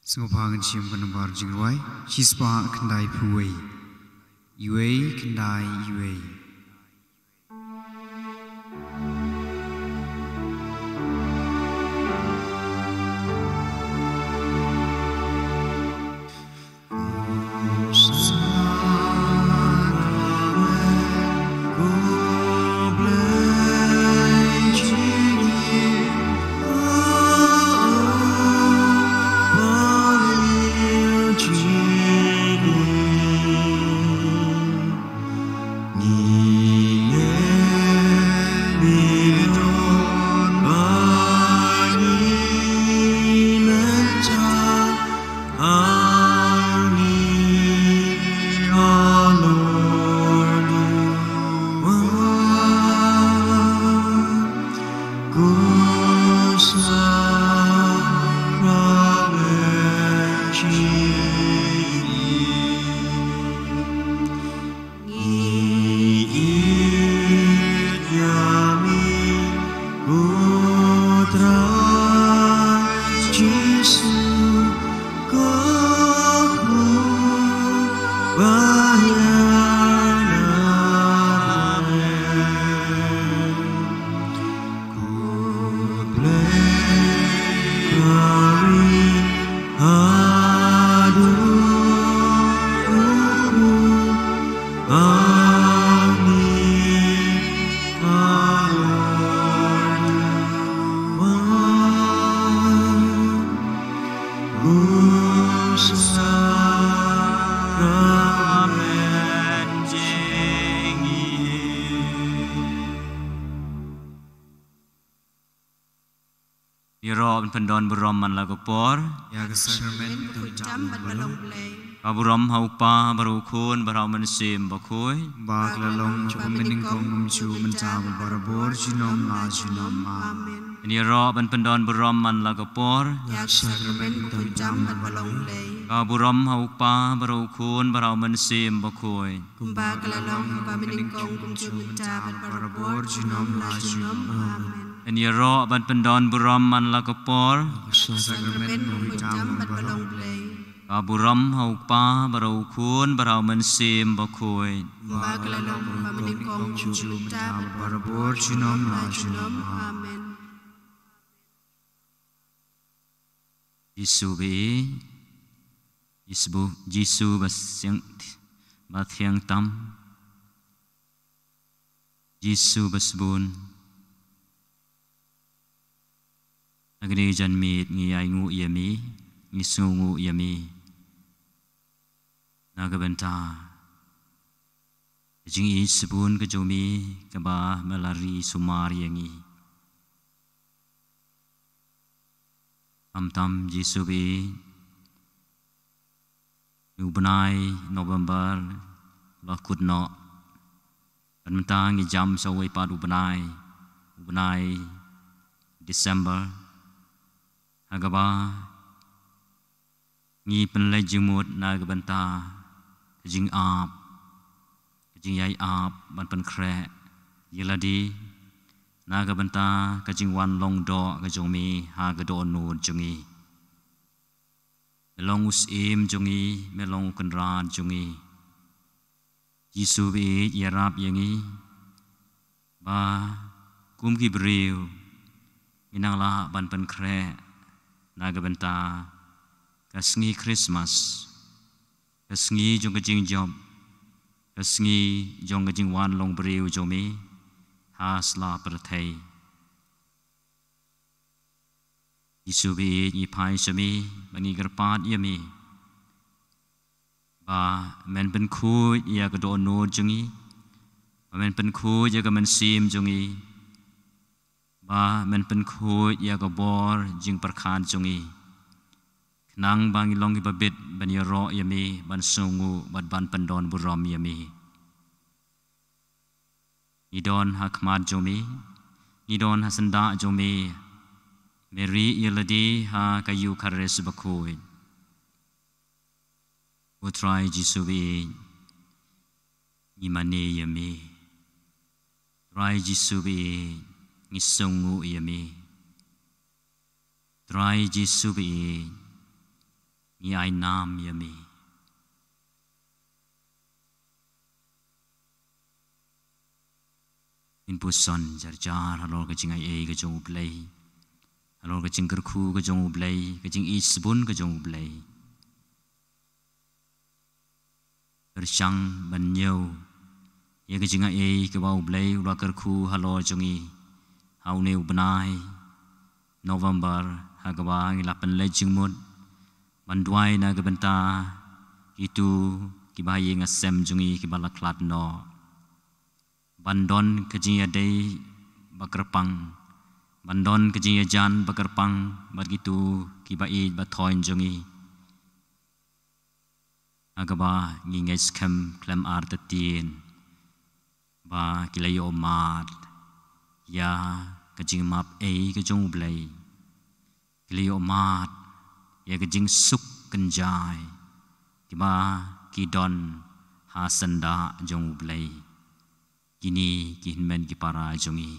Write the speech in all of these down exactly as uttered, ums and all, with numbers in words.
Sngewbha ngin shim ka nambar jingrwai shispah khyndai phew wei, iwei khyndai iwei. Ïaroh ban pyndon burom man la ka por. Ïa ka sakramen kaba khuid tam bad ba long Blei. Ka burom ha u Kpa bad ha u Khun bad ha u Mynsiem Bakhuid. Ba ka la long sha ba mynnyngkong, kumjuh mynta bad barabor, junom la junom. Amen. Ngin ïaroh ban pyndon burom man la ka por. Ïa ka sakramen kaba khuid tam bad ba long Blei. Ka burom ha u Kpa bad ha u Khun bad ha u Mynsiem Bakhuid. Kumba ka la long, mynnyngkong, kumjuh mynta bad barabor, junom la junom. Amen. Ngin ïaroh ban pyndon burom man la ka por. Ka sakramen kaba khuid tam bad ba long Blei. Ka burom ha u Kpa bad ha u Khun bad ha u Mynsiem Bakhuid. Kumba ka la long, mynnyngkong, kumjuh mynta bad barabor, junom la junom. Amen. Jisu ba ïeit, Jisu, Jisu ba thiang, ba thiang tam, Jisu ba sbun. Ha kane ka janmiet ngi ainguh ïa me, ngi sngewnguh ïa me. Na ka bynta ka jingïeit sbun ka jong me kaba me la ri sumar ïa ngi. Khamtam Jisu ba ïeit, u bnai November la kut noh. Bad mynta ngi jam sha uwei pat u bnai, u bnai December, ha kaba ngi pynleit jingmut na ka bynta ka jingap, ka jingïai ap ban pynkhreh ïa lade, na ka bynta ka jingwan long doh ka jong me ha ka dohnud jong ngi. Me long u Syiem jong ngi, me long u Kynrad jong ngi. Jisu ba ïeit, ïarap ïa ngi ba kum ki briew ngin nang lah ban pynkhreh na ka bynta ka sngi Christmas, ka sngi jong ka jingjop, ka sngi jong ka jingwan long briew jong me ha sla pyrthei. Jisu ba ïeit, ngi phai sha me, ba ngi kyrpad ïa me ba men pynkhuid ïa ka dohnud jong ngi, ba men pynkhuid ïa ka mynsiem jong ngi, ba men pynkhuid ïa ka bor jingpyrkhat jong ngi, khnang ba ngi long kiba bit ban ïaroh ïa me, ban sngewnguh bad ban pyndon burom ïa me. Ngi don ha khmat jong me, ngi don ha syndah jong me, me rieh ïa lade ha ka Ïukharist bakhuid. Ko Trai Jisu ba ïeit, ngi mane ïa me. Trai Jisu ba ïeit, ngi sngewnguh ïa me. Trai Jisu ba ïeit, Ngi ai nam ïa me. Ngin puson jar jar halor ka jingaiei ka jong U Blei, halor ka jingkyrkhu ka jong U Blei, ka jingïeit sbun ka jong U Blei. Pyrshang ban ñiew ïa ka jingaiei kaba U Blei u la kyrkhu halor jong ngi ha une u bnai November, ha kaba ngi la pynleit jingmut ban duwai na ka bynta kito kiba ha ïing ha sem jong ngi kiba la khlad noh. Ban don ka jingïadei ba kyrpang, ban don ka jingïajan ba kyrpang bad kito kiba ïeit ba thoiñ jong ngi. Ha kaba ngi ngeit skhem khlem artatien ba ki la ïohmad ïa ka jingmap ei ka jong U Blei. Ki la ïohmad ïa ka jingsuk kynjai kiba ki don ha syndah jong U Blei. Kine ki hynmen ki para jong ngi.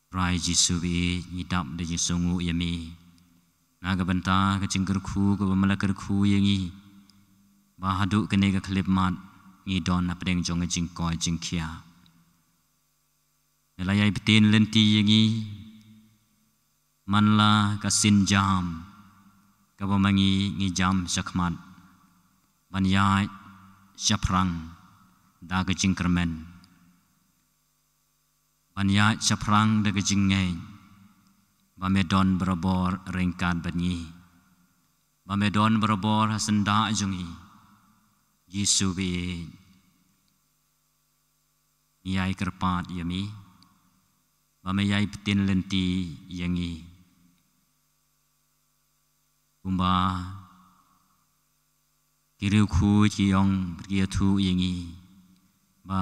Trai Jisu baieit, ngi dap da jingsngewnguh ïa me na ka bynta ka jingkyrkhu kaba me la kyrkhu ïa ngi, ba haduh kane ka khyllipmat ngi don hapdeng jong ka jingkoit jingkhiah. Me la ïai btin lynti ïa ngi man la ka sienjam kaba ma ngi ngi jam shakhmat ban ïaid shaphrang da ka jingkyrmen, ban ïaid shaphrang da ka jingngeit ba me don barabor ryngkat bad ngi, ba me don barabor ha syndah jong ngi. Jisu baieit, ngi ïai kyrpad ïa me ba me ïai btin lynti ïa ngi. Kumba ki riewkhuid ki ong bad ki ïathuh ïa ngi ba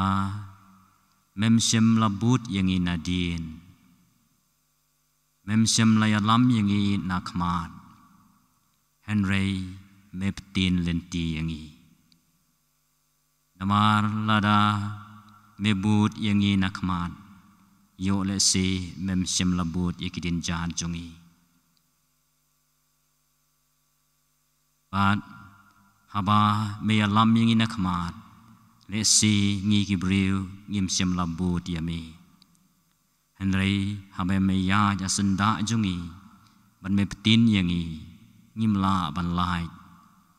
mem shym la bud ïa ngi nadien, mem shym la ïalam ïa ngi na khmat, hynrei me btin lynti ïa ngi. Namar lada me bud ïa ngi na khmat, ïoh lehse mem shym la bud ïa ki dienjat jong ngi. Bad haba me ïalam ïa ngi na khmat, lehse ngi ki briew ngim shym la bud ïa me. Hynrei haba me ïaid ha syndah jong ngi bad me btin ïa ngi, ngim lah ban lait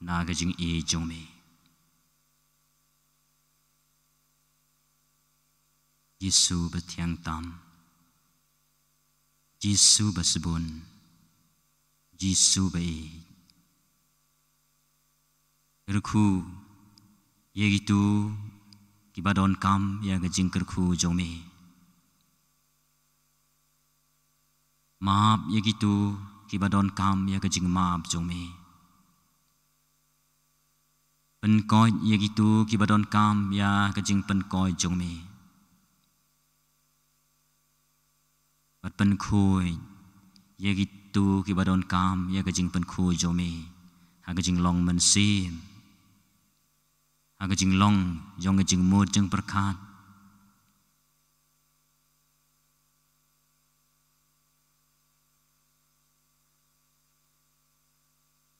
na ka jingïeit jong me. Jisu bathiang tam, Jisu basbun, Jisu baieit. Kyrkhu ïa kito kiba donkam ïa ka jingkyrkhu jong me. Map ïa kito kiba donkam ïa ka jingmap jong me. Pynkoit ïa kito kiba donkam ïa ka jingpynkoit jong me. Bad pynkhuid ïa kito kiba donkam ïa ka jingpynkhuid jong me ha ka jinglong mynsiem, ha ka jinglong jong ka jingmut jingpyrkhat.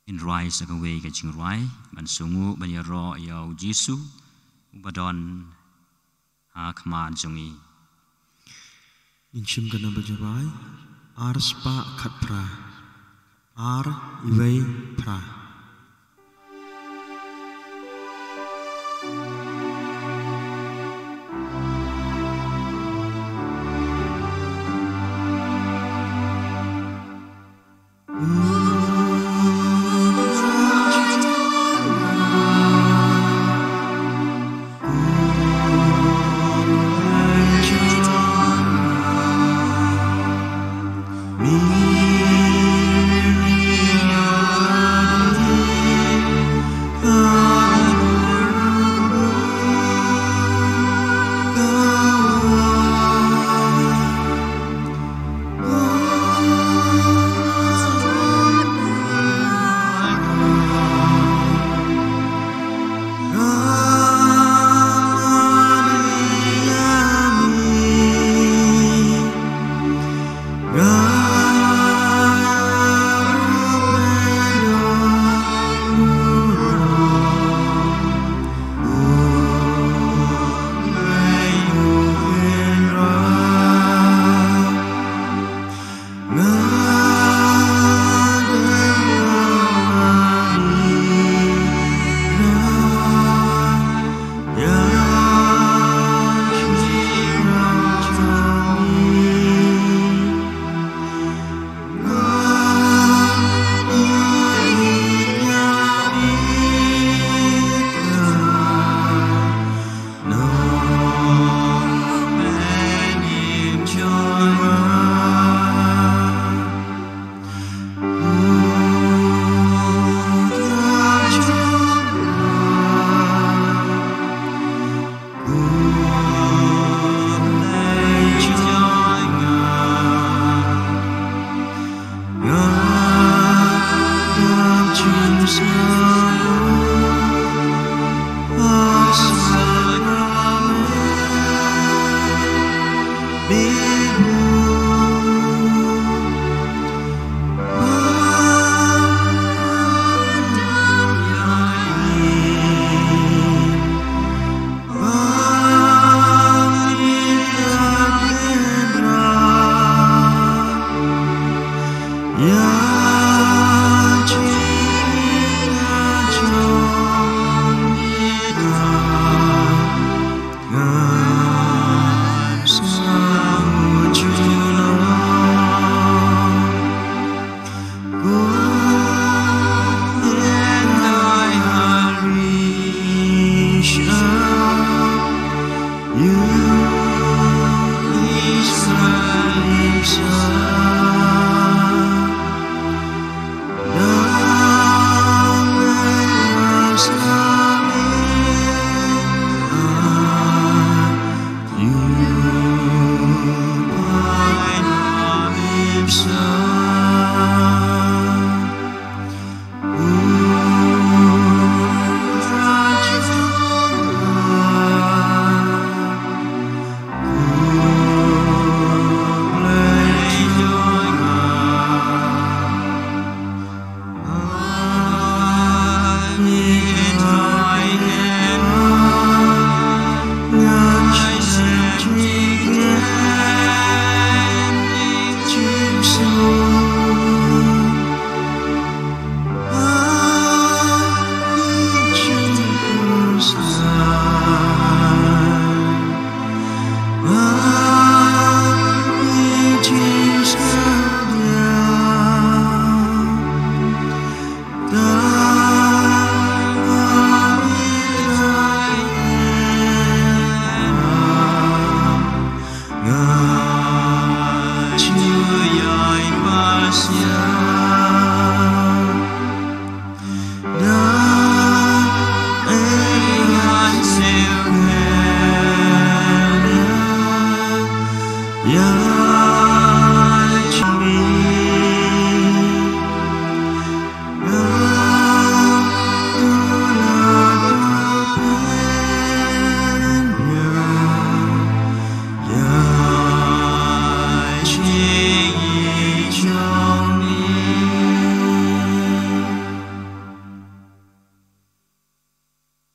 Ngin rwai sa kawei ka jingrwai ban sngewnguh ban ïaroh ïa U Jisu uba don ha khmat jong ngi. Ngin shim ka namba jingrwai ar spah khatphra, ar iwei phra.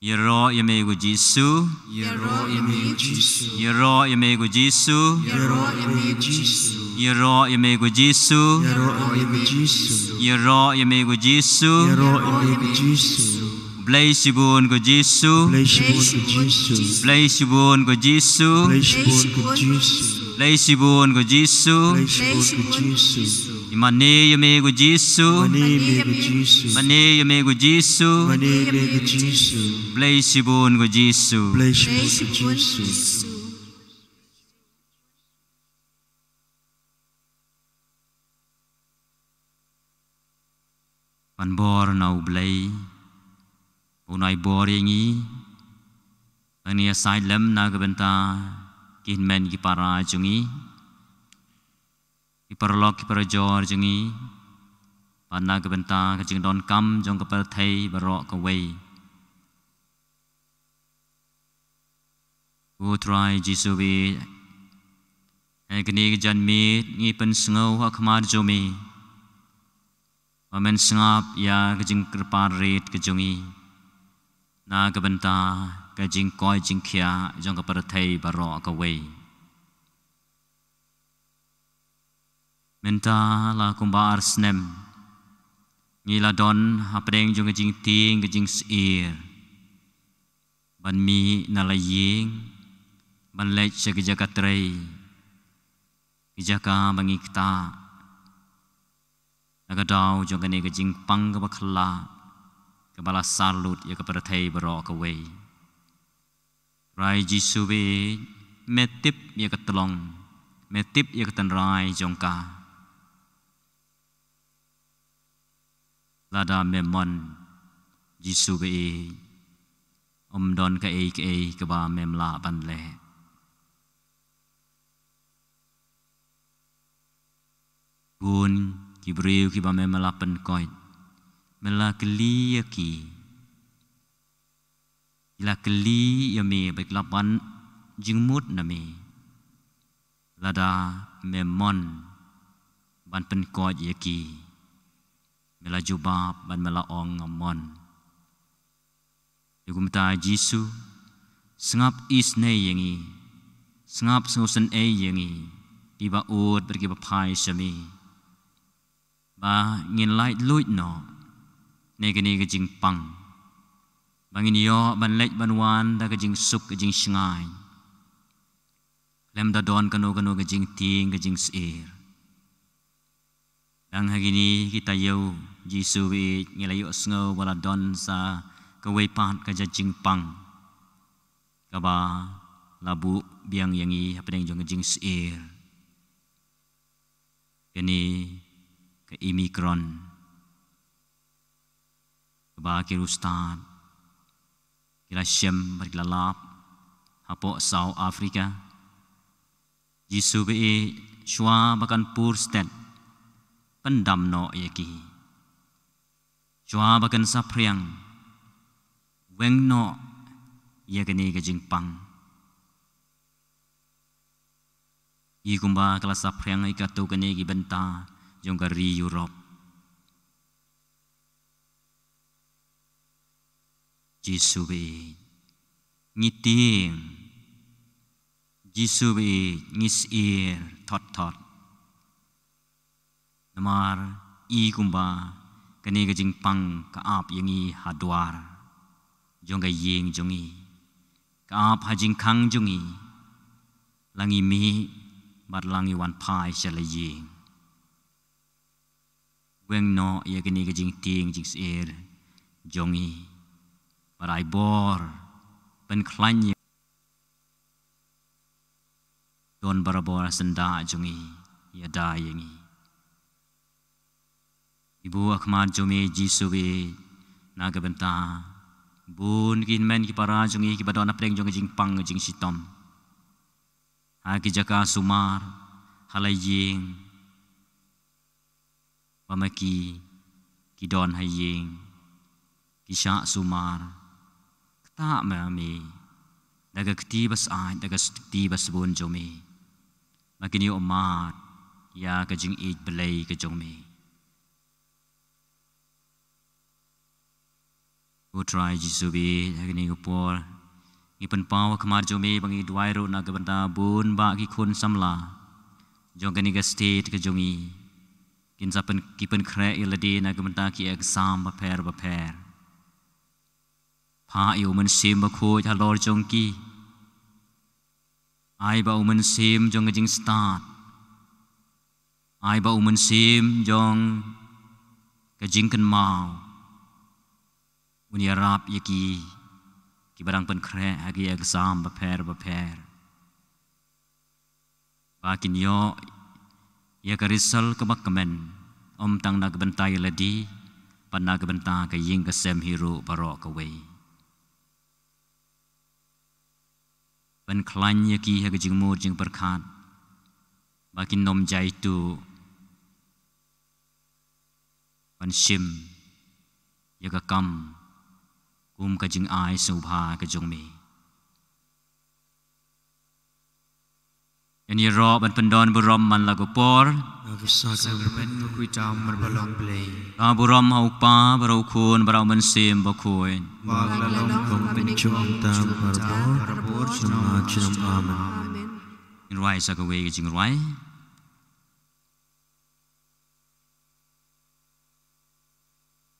Ïaroh ïa me ko Jisu. Ïaroh ïa me ko Jisu. Ïaroh ïa me ko Jisu. Ïaroh ïa me ko Jisu. Ïaroh ïa me ko Jisu. Ïaroh ïa me ko Jisu. Ïaroh ïa me ko Jisu. Ïaroh ïa me ko Jisu. Blei shibun ko Jisu. Blei shibun ko Jisu. Blei shibun ko Jisu. Blei shibun ko Jisu. Blei shibun ko Jisu. Blei shibun ko Jisu. Ïa mane ïa me ko Jisu. Mane ïa me ko Jisu. Mane ïa me ko Jisu. Mane ïa me ko Jisu. Blei shibun ko Jisu. Blei shibun ko Jisu. Ban bor na U Blei, un ai bor ïa ngi, ban ïa said lem na ka bynta ki hynmen ki para jong ngi, ki paralok ki parajor jong ngi, bad na ka bynta ka jingdonkam jong ka pyrthei baroh kawei. Ko Trai Jisu, ha kane ka janmiet ngi pynsngew ha khmat jong me ba men sngap ïa ka jingkyrpad rit ka jong ngi na ka bynta ka jingkoit jingkhiah jong ka pyrthei baroh kawei. Mynta la kumba ar snem ngi la don hapdeng jong ka jingtieng ka jingsyier, ban mih na la ïing, ban leit sha ka jaka trei, ka jaka ba ngi ktah, na ka daw jong kane ka jingpang kaba khyllah, kaba la sar lut ïa ka pyrthei baroh kawei. Trai Jisu, me tip ïa ka tlong, me tip ïa ka tynrai jong ka. Lada mem mon, Jisu, ym don kaei kaei kaba mem lah ban leh. Khun ki briew kiba mem la pynkoit, me la kylli ïa ki. Ki la kylli ïa me bad ki la pan jingmut na me. Lada me mon ban pynkoit ïa ki, me la jubab bad me la ong, nga mon. Te kumta Jisu, sngap isynei ïa ngi, sngap sngewsynei ïa ngi, kiba ud bad kiba phai sha me, ba ngin laitluid noh na kane ka jingpang, ba ngin ïoh ban leit ban wan da ka jingsuk ka jingshngaiñ, khlem da don kano kano ka jingtieng ka jingsyier. Dang ha kine ki taïew, Jisu baieit, ngi la ïohsngew ba la don sa kawei pat ka jingpang kaba la buh biang ïa ngi hapdeng jong ka jingsyier. Kane ka Omicron, kaba ki riewstad ki la shem bad ki la lap hapoh South Africa. Jisu baieit, shuwa ba kan pur stet, pyndam noh ïa ki. Shuwa ba kan saphriang, weng noh ïa kane ka jingpang. Ïa kumba ka la saphriang ïa katto katne ki bynta jong ka ri Europe. Jisu baieit, ngi tieng. Jisu baieit, ngi syier thot thot. Namar ïa kumba kane ka jingpang ka ap ïa ngi ha dwar jong ka ïing jong ngi, ka ap ha jingkhang jong ngi, la ngi mih bad la ngi wan phai sha la ïing. Weng noh ïa kane ka jingtieng jingsyier jong ngi, bad ai bor pynkhlaiñ ïa, don barabor ha syndah jong ngi, ïada ïa ngi. Ngi buh ha khmat jong me Jisu baieit na ka bynta bun ki hynmen ki para jong ngi kiba don hapdeng jong ka jingpang ka jingshitom, ha ki jaka sumar, ha la ïing, ba ma ki, ki don ha ïing, ki shah sumar. Ktah ma me da ka kti ba syaid, da ka kti ba sbun jong me, ba kin ïoh mad ïa ka jingïeit Blei ka jong me. Ko Trai Jisu baieit, ha kane ka por ngi pynpaw ha khmat jong me ba ngi duwai ruh na ka bynta bun bah ki khun samla jong kane ka state ka jong ngi, kin sa pyn, ki pynkhreh ïa lade na ka bynta ki exam bapher bapher. Phah ïa u Mynsiem Bakhuid halor jong ki. Ai ba u mynsiem jong ka jingstad, ai ba u mynsiem jong ka jingkynmaw un ïarap ïa ki, kiba dang pynkhreh ha ki exam bapher bapher, ba kin ïoh ïa ka result kaba kmen, ym tang na ka bynta ïa lade, bad na ka bynta ka ïing ka sem hi ruh baroh kawei. Pynkhlaiñ ïa ki ha ka jingmut jingpyrkhat, ba kin ym jaituh ban shim ïa ka kam kum ka jingai sngewbha ka jong me. Ngan ïaroh ban pyndonburom man la ka por. Ka sakramen ka khuid tam marba long Blei. Ka burom ha u Kpa, bad ha u Khun, bad ha u Mynsiem Bakhuid. Ba ka la long kum ka jingim tam marba bor, junom junom. Amen. Ngin rwai sa kawei ka jingrwai.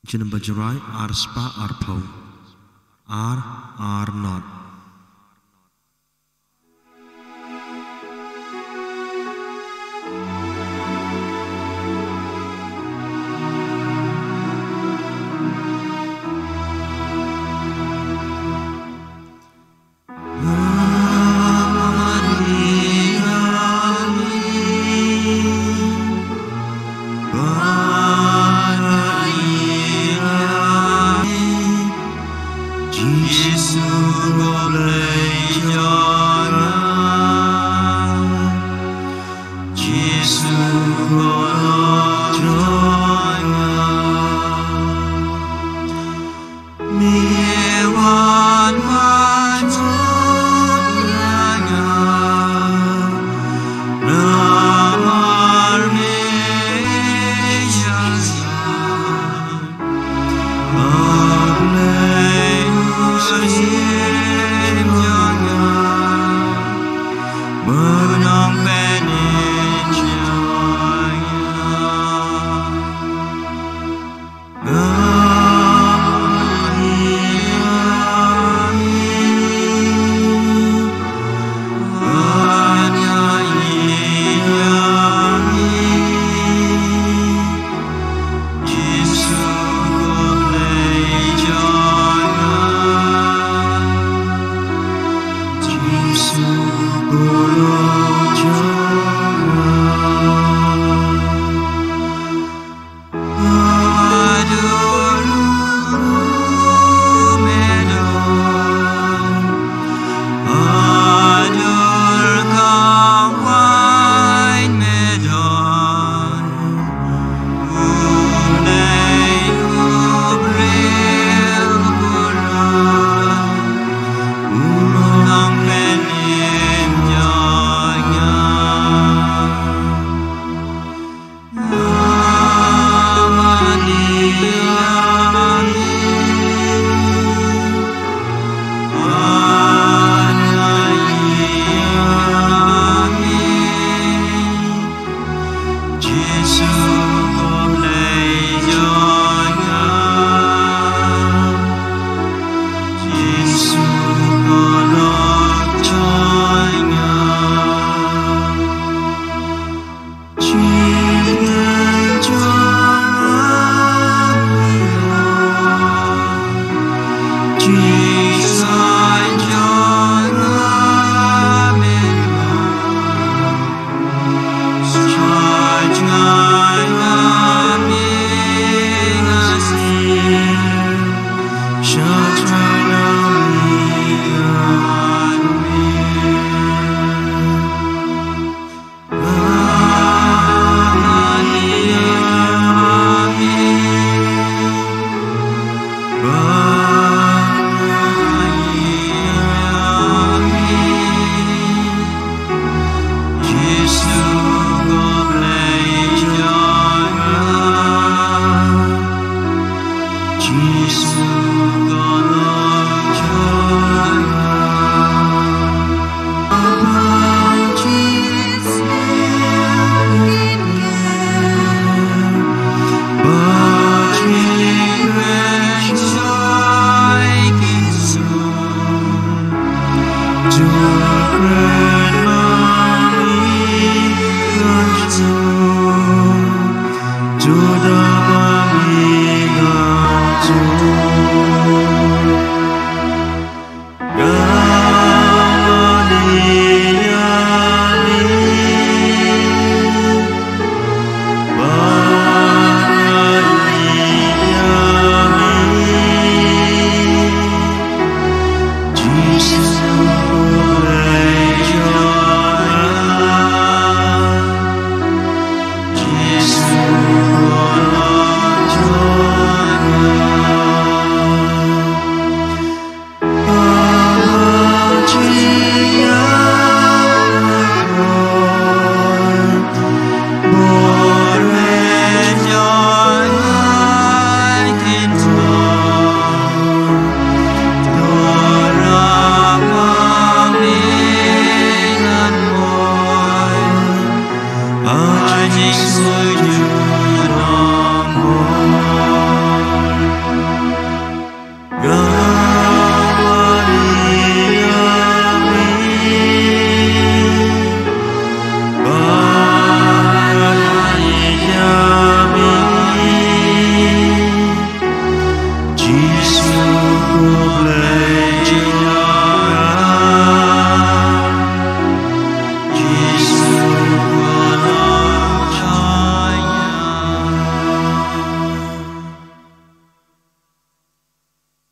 Jingim ba jingrwai ar spah arphew. Ar, ar, not.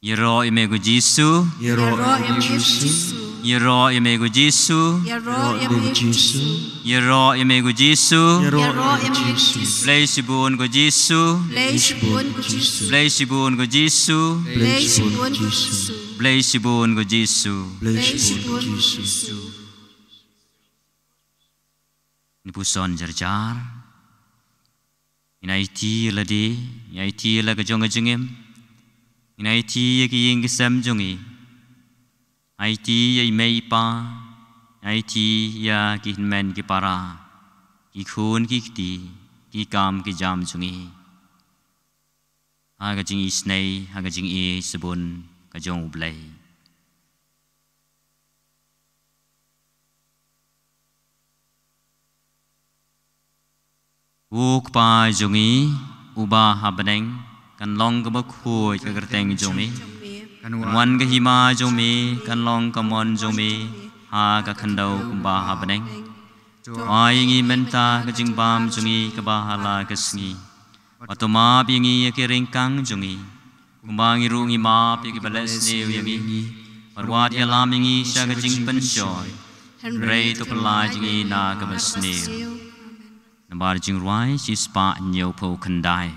Ïaroh ïa me ko Jisu. Ïaroh ïa me ko Jisu. Ïaroh ïa me ko Jisu. Ïaroh ïa me ko Jisu. Ïaroh ïa me ko Jisu. Ïaroh ïa me ko Jisu. Blei shibun ko Jisu. Blei shibun ko Jisu. Blei shibun ko Jisu. Blei shibun ko Jisu. Blei shibun ko Jisu. Blei shibun ko Jisu. Ngin puson jar jar. Ngin aiti ïa lade, ngin aiti ïa la ka jong ka jingim. Ngin aiti ïa ki ïing ki sem jong ngi. Aiti ïa i mei i pa, aiti ïa ki hynmen ki para, ki khun ki kti, ki kam ki jam jong ngi. Ha ka jingisynei, ha ka jingisbun ka jong U Blei. Ko Kpa jong ngi uba ha bneng, kan long kaba khuid ka kyrteng jong me. Kan wan ka hima jong me, kan long ka mon jong me ha ka khyndew kumba ha bneng. To ai ïa ngi mynta ka jingbam jong ngi kaba ha la ka sngi. Bad to map ïa ngi ïa ki ryngkang jong ngi, kumba ngi ruh ngi map ïa kiba leh sniew ïa ngi. Bad wat ïalam ïa ngi sha ka jingpynshoi, hynrei to pyllait ïa ngi na kaba sniew. Namar jingrwai shispah hynñiewphew khyndai.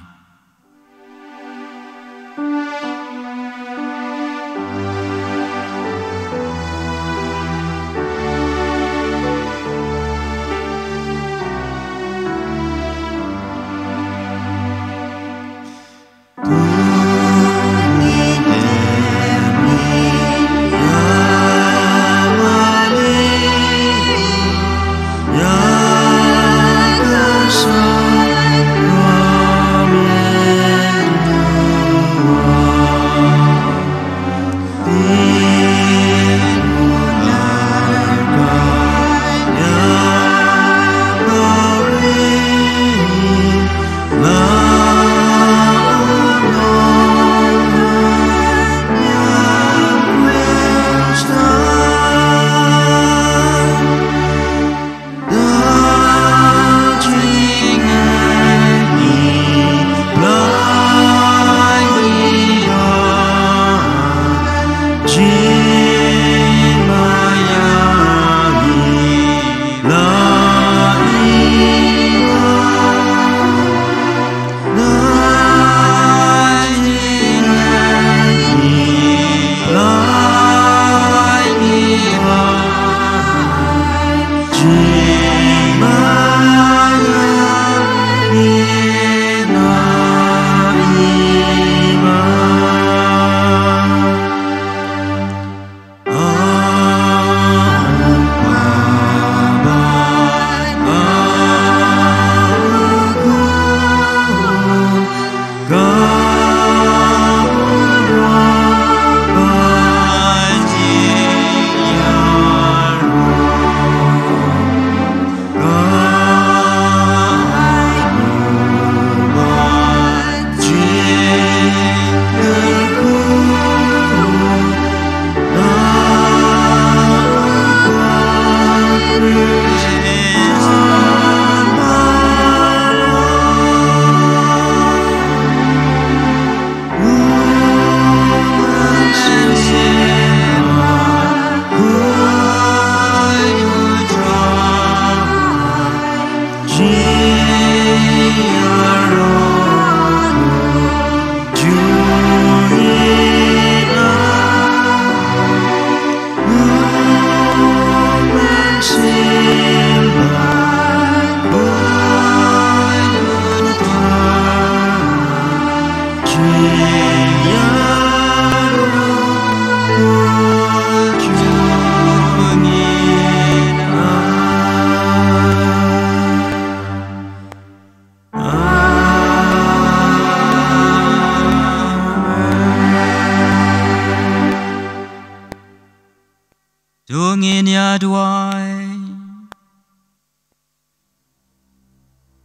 To ngin ïa duwai.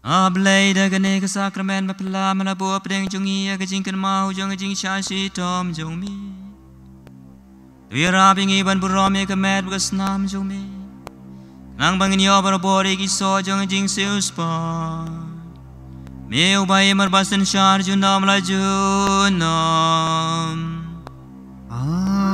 A Blei, da kane ka sakramen ba phi la, me la buh hapdeng jong ngi ïa ka jingkynmaw jong ka jingshah shitom jong me. To ïarap ïa ngi ban burom ïa ka met bad ka snam jong me, khnang ba ngin ïoh barabor ïa ki soh jong ka jingsiewspah. Me uba im bad ba synshar junom la junom. Amen.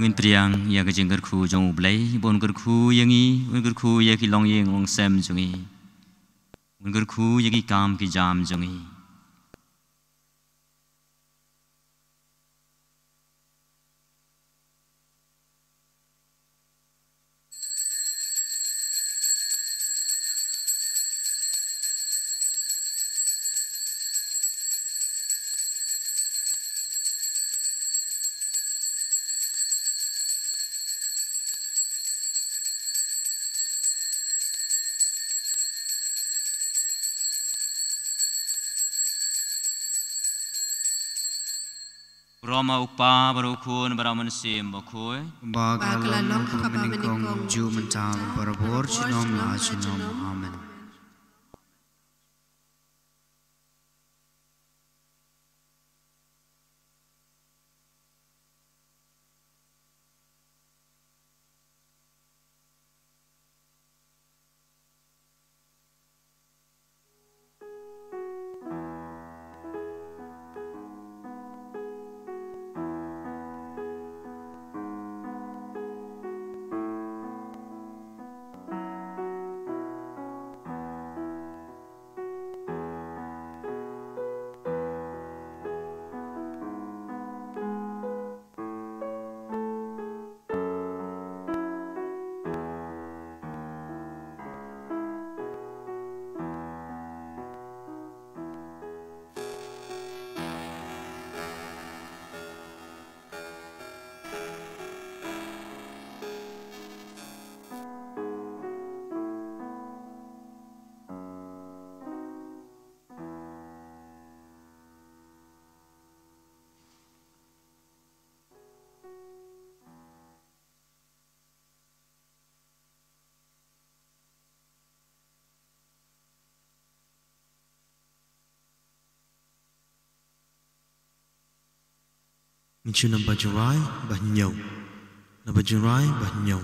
Ngin pdiang ïa ka jingkyrkhu jong U Blei, ba un kyrkhu ïa ngi, un kyrkhu ïa ki longïing longsem jong ngi, un kyrkhu ïa ki kam ki jam jong ngi. Burom ha U Kpa bad ha U Khun bad ha U Mynsiem Bakhuid. Ba ka la long ha kaba nyngkong, juh mynta, barabor, junom la junom. Amen. Ngin shu naba jingrai ba hynñiew. Naba jingrai ba hynñiew.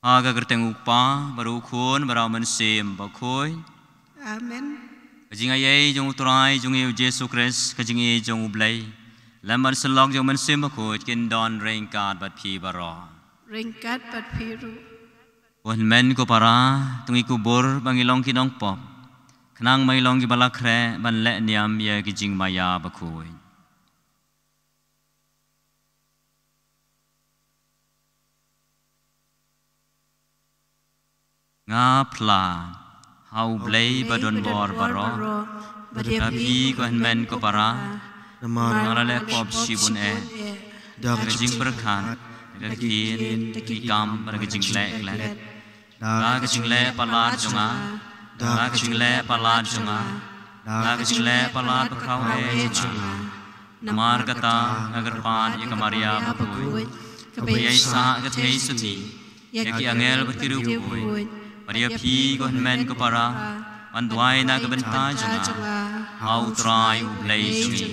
Ha ka kyrteng U Kpa, bad U Khun, bad U Mynsiem Bakhuid. Amen. Ka jingaiei jong U Trai jong ngi U Jisu Khrist, ka jingïeit jong U Blei, lem bad sylok jong U Mynsiem Bakhuid, kin don ryngkat bad phi baroh. Ryngkat bad phi ruh. Ko hynmen ko para, to ngi kubur ba ngi long ki nongpop, khnang ba ngi long kiba la khreh ban leh niam ïa ki jingmaïa bakhuid. Nga phla ha U Blei ba don bor baroh, bad ïa phi ko hynmen ko para, namar nga la leh pop shibun eh, da ka jingpyrkhat, da ka ktien, da ki kam, bad da ka jingleh klet. Da ka jingleh palat jong nga, da ka jingleh palat jong nga, da ka jingleh palat bakhraw eh jong nga. Namar kata nga kyrpad ïa ka Maria bakhuid, kaba ïaisah ka theisotti, ïa ki angel bad ki riewkhuid, bad ïa phi ko hynmen ko para, ban duwai na ka bynta jong nga ha U Trai U Blei jong ngi.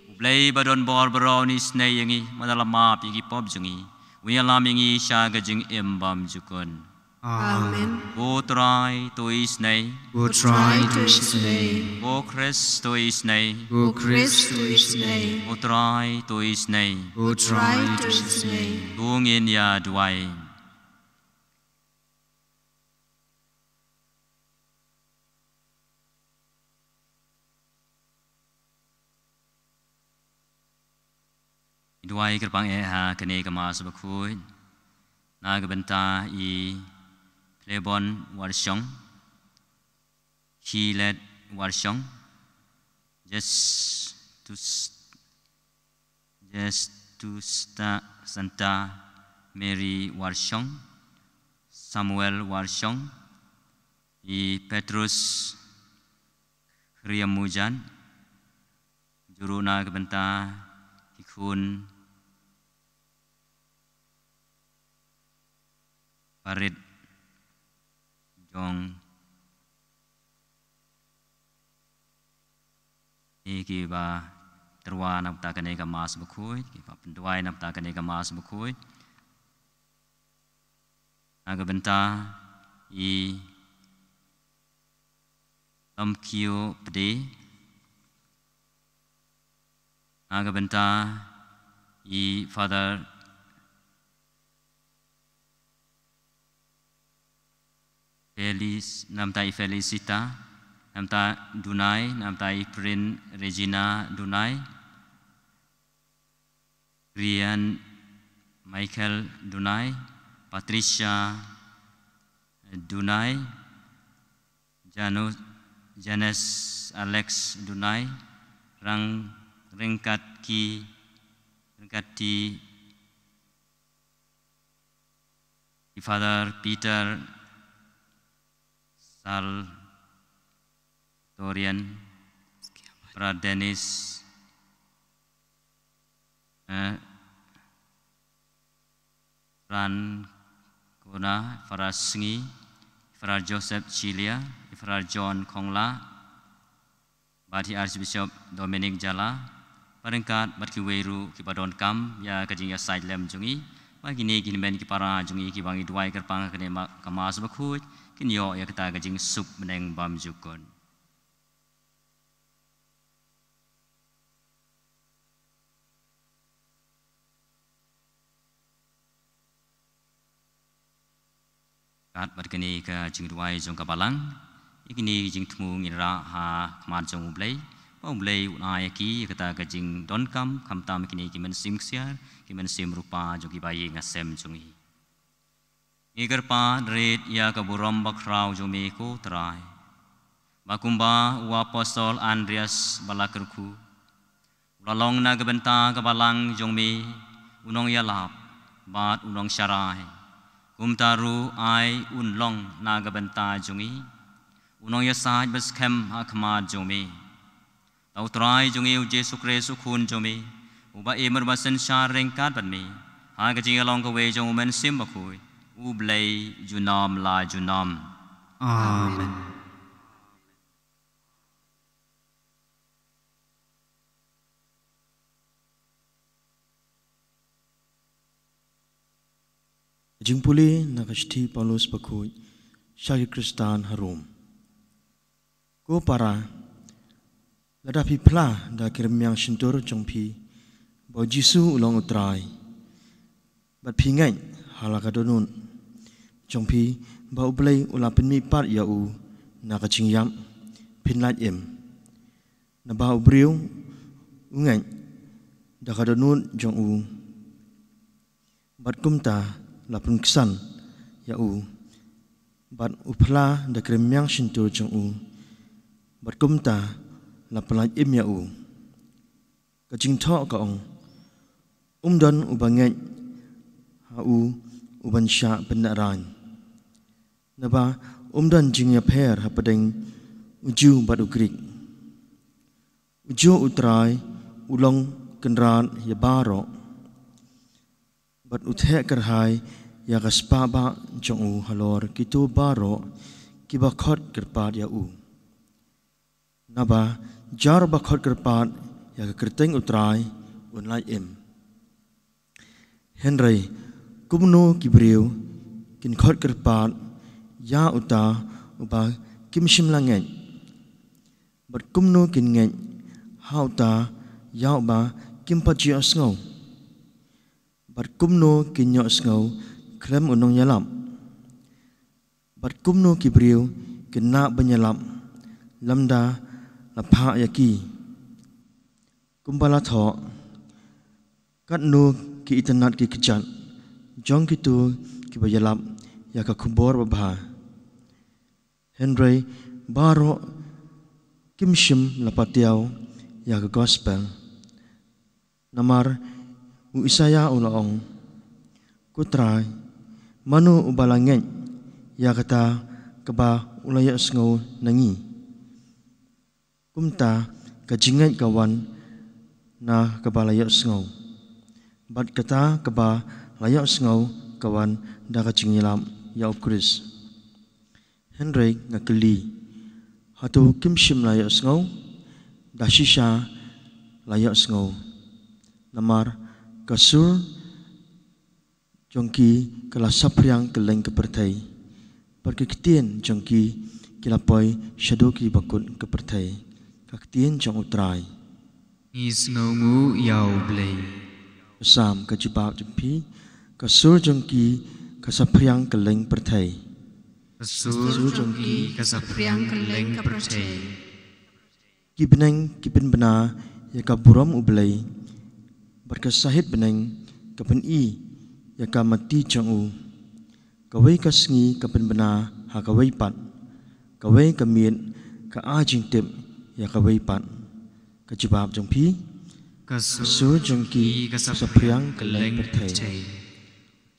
U Blei ba don bor baroh un isynei ïa ngi, bad un ïalam ïa ki pop jong ngi, un ïalam ïa ngi sha ka jingim bymjukut. Amen. Ko Trai to isynei. Ko Trai to isynei. Ko Khrist to isynei. Ko Khrist to isynei. Ko Trai to isynei. Ko Trai to isynei. To ngin ïa duwai. Duwai kyrpang eh ha kane ka Mass bakhuid na ka bynta i Plebon Warshong, Hilet Warshong, Justus, Justusta, Santa Mary Warshong, Samuel Warshong, i Petrus Hriam Mujan, juru na ka bynta ki khun parit jong i kiba tyrwa na ka bynta kane ka Mass bakhuid, kiba pynduwai na ka bynta kane ka Mass bakhuid. Na ka bynta i Lamkio Pde. Na ka bynta i Father Felis, na ka bynta i Felicita, na ka bynta Dunai, na ka bynta i Prin Regina Dunai. Rian Michael Dunai, Patricia Dunai, Janu-, Janes Alex Dunai, Rang-, Ringkat Ki, Ringkat Ti, Father Peter Saltorian, Brother Dennis, eh, Fran Kona, Father Sngi, Father Joseph Chilia, Father John Khongla, bad i Archbishop Dominic Jala, bad ryngkat bad kiwei ruh kiba donkam ïa ka jingïasaid lem jong ngi, bad kine ki hynmen ki para jong ngi kiba ngi duwai kyrpang ha kane ma-, ka Mass bakhuid, kin ïoh ïa kata ka jingsuk bneng bymjukut. Kat bad kane ka jingduwai jong ka balang, ïa kine ki jingthmu ngin rah ha khmat jong U Blei, ba U Blei un ai ïa ki ïa kata ka jingdonkam, khamtam ïa kine ki mynsiem ksiar, ki mynsiem rupa jong kiba ïing ha sem jong ngi. Ngi kyrpad rit ïa ka burom bakhraw jong me ko Trai, ba kumba u Apostol Andreas ba la kyrkhu, u la long na ka bynta ka balang jong me u nongïalap bad u nongsharai, kumta ruh ai un long na ka bynta jong ngi u nongïasaid ba skhem ha khmat jong me. Da U Trai jong ngi U Jisu Khrist U Khun jong me, uba im bad synshar ryngkat bad me ha ka jingïalong kawei jong U Mynsiem Bakhuid, U Blei junom la junom. Amen. Jingpule na ka shithi Paulus Bakhuid sha ki Khristan ha Rom. Ko para, lada phi phla da ki rmiang shyntur jong phi ba U Jisu u long U Trai, bad phi ngeit ha la ka dohnud jong phi ba U Blei u la pynmihpat ïa u na ka jingïap, phin lait im. Naba u briew u ngeit da ka dohnud jong u, bad kumta la pynksan ïa u bad u phla da ka rmiang shyntur jong u, bad kumta la pyllait im ïa u. Ka jingthoh ka ong: Um don uba ngeit ha u uban shah pyndap rang, naba um don jingïapher hapdeng u Jiw bad u Grik. U juh U Trai u long kynrad ïa baroh, bad u theh kyrhai ïa ka spah bah jong u halor kito baroh kiba khot kyrpad ïa u. Naba jar ba khot kyrpad ïa ka kyrteng U Trai un lait im. Hynrei kumno ki briew kin khot kyrpad ïa uta uba kim shym la ngeit? Bad kumno kin ngeit ha uta ïa uba kim pat ju ïohsngew? Bad kumno kin ïohsngew khlem u nongïalap? Bad kumno ki briew kin lah ban ïalap lymda la phah ïa ki? Kumba la thoh, katno ki itynnad ki kjat jong kito kiba ïalap ïa ka khubor babha. Hynrei baroh kim shym la patiaw ïa ka gospel. Namar u Isaïah u la ong: Ko Trai, mano uba la ngeit ïa kata kaba u la ïohsngew na ngi? Kumta ka jingngeit ka wan na kaba la ïohsngew, bad kata kaba la ïohsngew ka wan da ka jingïalap ïa U Khrist. Hynrei nga kylli, hato kim shym la ïohsngew? Da shisha la ïohsngew. Namar ka sur jong ki ka la saphriang kylleng ka pyrthei, bad ki ktien jong ki ki la poi shaduh kiba kut ka pyrthei. Ka ktien jong U Trai. Ngi sngewnguh ïa U Blei. Ka Salm. Ka jubab jong phi: Ka sur jong ki ka saphriang kylleng pyrthei. Ka sur jong ki ka saphriang kylleng ka pyrthei. Ki bneng ki pynbna ïa ka burom U Blei, bad ka sahit bneng ka pyni ïa ka mati jong u. Kawei ka sngi ka pynbna ha kawei pat, kawei ka miet ka ai jingtip ïa kawei pat. Ka jubab jong phi: Ka sur jong ki ka saphriang kylleng pyrthei.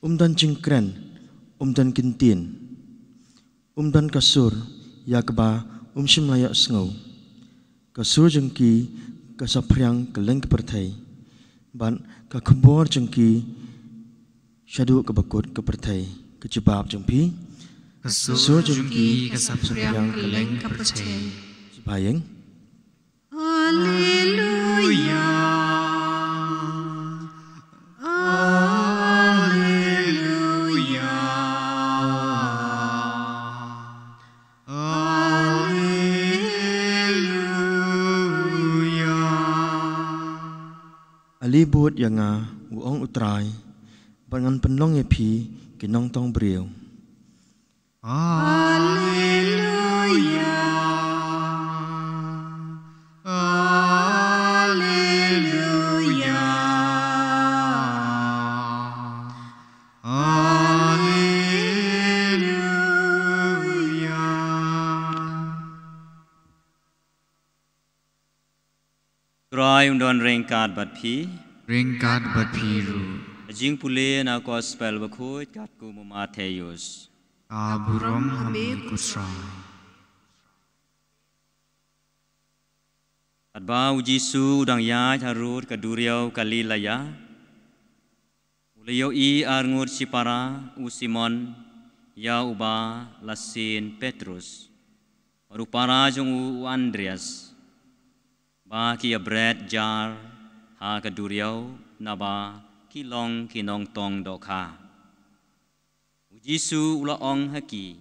Um don jingkren, um don kyntien, um don ka sur ïa kaba um shym la ïohsngew. Ka sur jong ki ka saphriang kylleng ka pyrthei, bad ka khubor jong ki shaduh kaba kut ka pyrthei. Ka jubab jong phi: Ka sur jong ki ka saphriang kylleng ka pyrthei. Shipang. Alleluia. Alleluia. Alleluia. Ale bud ïa nga, u ong U Trai, bad ngan pynlong ïa phi ki nongtong briew. Alleluia. Alleluia. Alleluia. Trai un don ryngkat bad phi. Ryngkat bad phi ruh. Ka jingpule na Gospel bakhuid katkum u Mathaios. Ka burom ha me ko Trai. Katba u Jisu u dang ïaid harud ka duriaw Galilea, u la ïohi arngut shipara, u Simon, ïa uba la sien Petrus, bad u para jong u u Andreas, ba ki ïabret jar ha ka duriaw, naba ki long ki nongtong dohkha. U Jisu u la ong ha ki: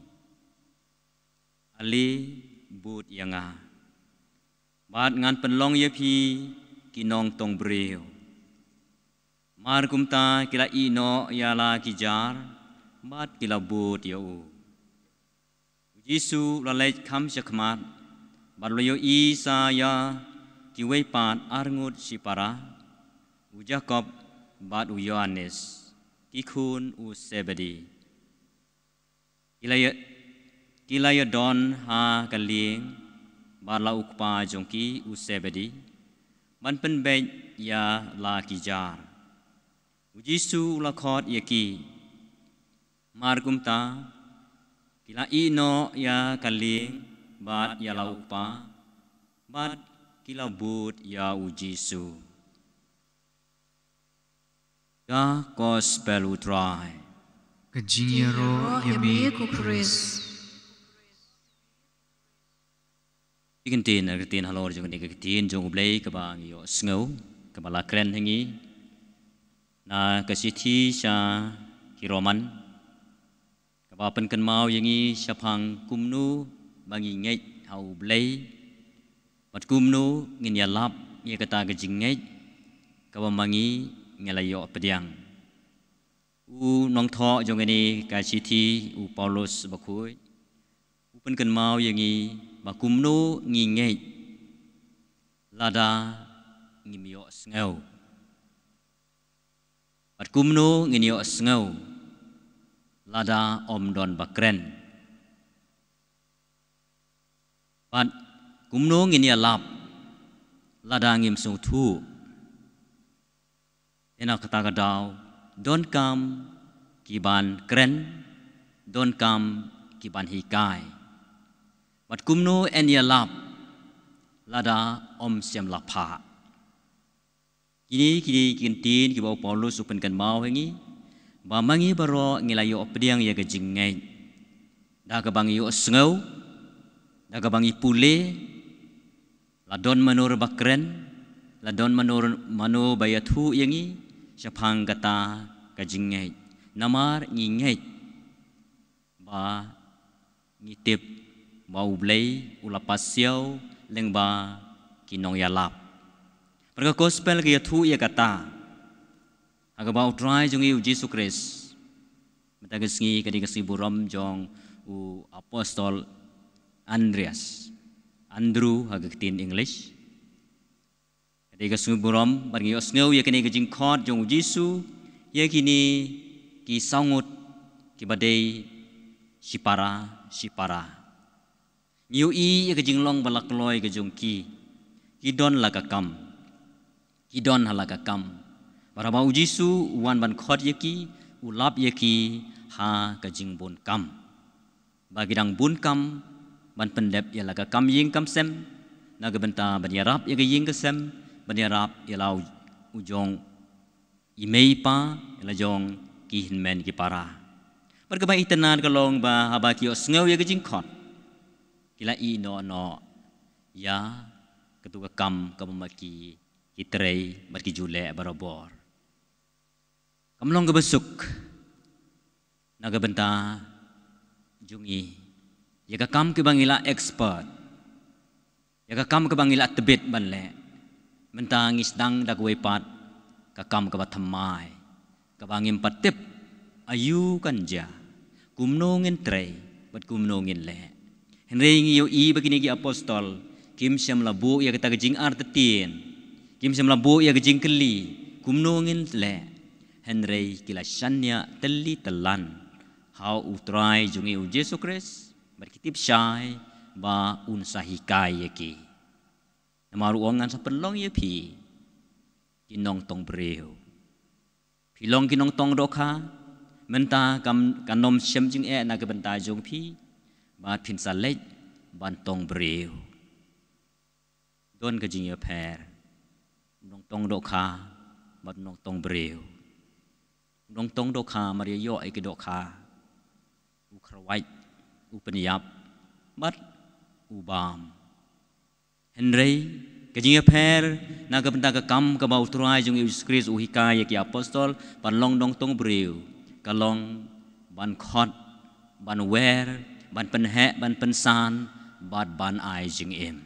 Ale bud ïa nga, bad ngan pynlong ïa phi ki nongtong briew. Mar kumta ki la ïeh noh ïa la ki jar, bad ki la bud ïa u. U Jisu u la leit kham shakhmat, bad u la ïohi sa ïa kiwei pat arngut shipara, u Jakob bad u Ïoannis, ki khun u Sebedi. Ki la ïa-, ki la ïadon ha ka lieng bad la u kpa jong ki u Sebedi ban pynbeit ïa la ki jar. U Jisu u la khot ïa ki. Mar kumta ki la ïeh noh ïa ka lieng bad ïa la u kpa bad ki la bud ïa u Jisu. Ka Gospel u Trai. Ka jingïaroh ïa me ko Khrist. Ki ktien, ki ktien halor jong kane ka ktien jong U Blei kaba ngi ïohsngew, kaba la kren ha ngi na ka shithi sha ki Roman, kaba pynkynmaw ïa ngi shaphang kumno ba ngi ngeit ha U Blei bad kumno ngin ïalap ïa kata ka jingngeit kaba ma ngi ngi la ïoh pdiang. U nongthoh jong kane ka shithi, u Paulus bakhuid, u pynkynmaw ïa ngi ba kumno ngi ngeit lada ngim ïohsngew, bad kumno ngin ïohsngew lada ym don ba kren, bad kumno ngin ïalap lada ngim sngewthuh. Te na kata ka daw, donkam ki ban kren, donkam ki ban hikai. Bad kumno yn ïalap lada ym shym la phah. Kine ki dei ki ktien kiba u Paulus u pynkynmaw ha ngi ba ma ngi baroh ngi la ïoh pdiang ïa ka jingngeit da kaba ngi ïohsngew, da kaba ngi pule, la don mano ruh ba kren, la don mano ruh, mano ba ïathuh ïa ngi shaphang kata ka jingngeit. Namar ngi ngeit ba ngi tip ba U Blei u la pasiaw lyngba ki nongïalap. Bad ka Gospel ka ïathuh ïa kata ha kaba U Trai jong ngi U Jisu Khrist, mynta ka sngi ka dei ka sngi burom jong u apostol Andreas, Andrew ha ka ktien English. Ka dei ka sngi burom bad ngi ïohsngew ïa kane ka jingkhot jong U Jisu ïa kine ki saw ngut kiba dei shipara shipara. Ngi ïohi ïa ka jinglong ba la kloi ka jong ki. Ki don la ka kam. Ki don ha la ka kam. Bad haba U Jisu u wan ban khot ïa ki, u lap ïa ki ha ka jingbun kam, ba ki dang bun kam ban pyndep ïa la ka kam ïing kam sem, na ka bynta ban ïarap ïa ka ïing ka sem, ban ïarap ïa la u, u jong i mei i pa, ïa la jong ki hynmen ki para. Bad kaba itynnad ka long ba haba ki ïohsngew ïa ka jingkhot, ki la ïeh noh noh ïa katu ka kam kaba ma ki ki trei bad ki ju leh barabor. Kam long kaba suk na ka bynta jong ngi ïa ka kam kaba ngi la expert, ïa ka kam kaba ngi la tbit ban leh. Mynta ngi sdang da kawei pat ka kam kaba thymmai, kaba ngim pat tip aïu kan jia, kumno ngin trei bad kumno ngin leh. Hynrei ngi ïohi ba kine ki apostol kim shym la buh ïa kata ka jingartatien, kim shym la buh ïa ka jingkylli kumno ngin leh. Hynrei ki la shaniah tylli tyllan ha U Trai jong ngi U Jisu Khrist bad ki tip shai ba un sa hikai ïa ki. Namar u ong, ngan sa pynlong ïa phi ki nongtong briew. Phi long ki nongtong dohkha, mynta kam, kan ym shem jingeh na ka bynta jong phi, bad phin sa leit ban tong briew. Don ka jingïapher u nongtong dohkha bad u nongtong briew. U nongtong dohkha mar ïa ïoh ïa ki dohkha, u kyrwat, u pynïap bad u bam. Hynrei ka jingïapher na ka bynta ka kam kaba U Trai jong ngi U Jisu Khrist u hikai ïa ki apostol ban long nongtong briew, ka long ban khot, ban wer, ban pynheh, ban pynsan bad ban ai jingim.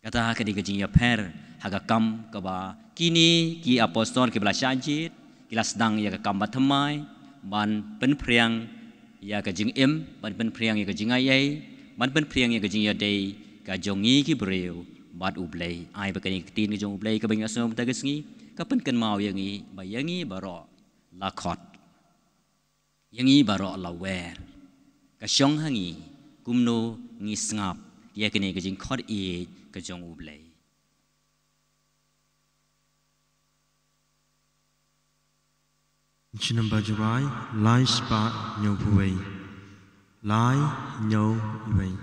Kata ka dei ka jingïapher ha ka kam kaba kine ki apostol kiba la shah jied ki la sdang ïa ka kam bathymmai, ban pynphriang ïa ka jingim, ban pynphriang ïa ka jingaiei, ban pynphriang ïa ka jingïadei ka jong ngi ki briew bad U Blei. Ai ba kane ka ktien ka jong U Blei kaba ngi ïohsngew mynta ka sngi ka pynkynmaw ïa ngi ba ïa ngi baroh la khot, ïa ngi baroh la wer. ka shong ha ngi kumno ngi sngap ïa kane ka jingkhot ïeit ka jong U Blei. Jingim ba jwai, lai spah hynñiew phew wei. Lai hynñiew wei.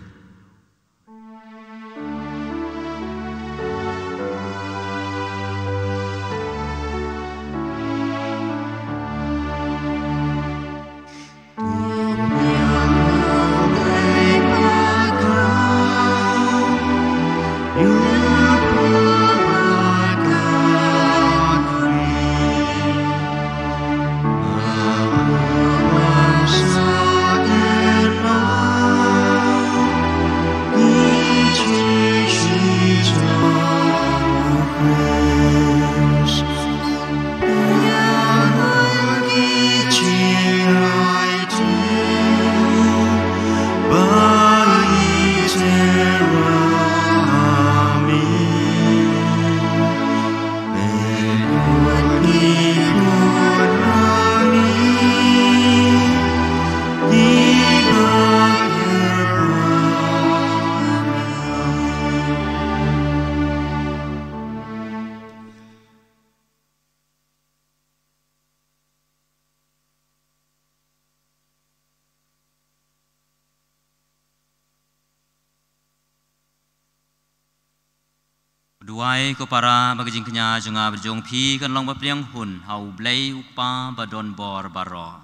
Duwai ko para, ba ka jingkñia jong nga bad jong phi kan long ba pdiang hun ha U Blei U Kpa ba don bor baroh.